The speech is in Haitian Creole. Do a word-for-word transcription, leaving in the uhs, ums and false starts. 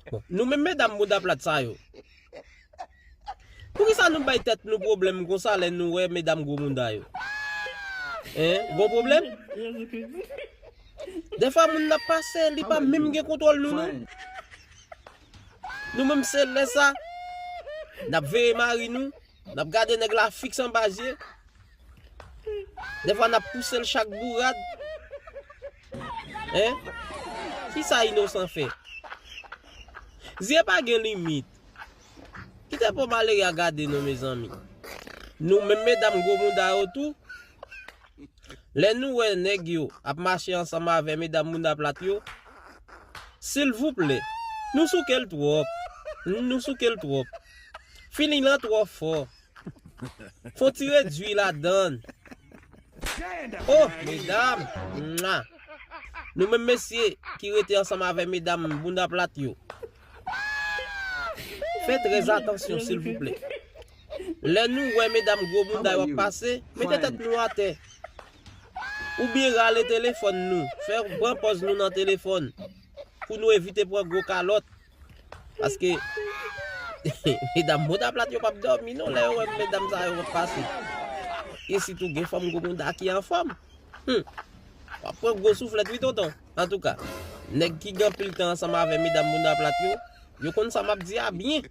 Bon, nou menm medam bounda plat sa yo, poukisa nou bay tèt nou pwoblèm konsa lè nou wè medam gwo bounda yo? Hein? Gon pwoblèm? Dèfwa moun n ap pase, li pa menm gen kontwòl nou, non. Nou menm se lè sa, n ap veye mari nou, n ap gade nèg la fiks anba zye. Dèfwa n ap pouse l chak bourad. Hein? Kisa inosan fè? Zye pa gen limit. Kite po malere a gade nou, mezanmi. Nou menm medam gwo bounda yo tou, lè nou wè nèg yo ap mache ansanm avè medam bounda plat yo, silvouplè, nou souke l twòp. Nou souke l twòp. Feeling lan twò fò. Fon ti redui ladan. Oh, medam. Mwa. Nou menm mesye ki rete ansanm avè medam bounda plat yo, fè trè atansyon, silvouplè. Lè nou wè medam gwo bounda yo ap pase, mete tèt nou atè. Oubyen rale telefòn nou, fè pran pòz nou nan telefòn pou nou evite pran gwo kalòt. Paske medam bounda plat yo p ap dòmi non lè yo wè medam sa yo ap pase. E sitou gen fanm gwo bounda ki anfòm. Hmm. W ap pran gwo souflèt wi tonton. Antouka, nèg ki gen anpil tan ansanm avè medam bounda plat yo, yo konn sa m ap di a byen.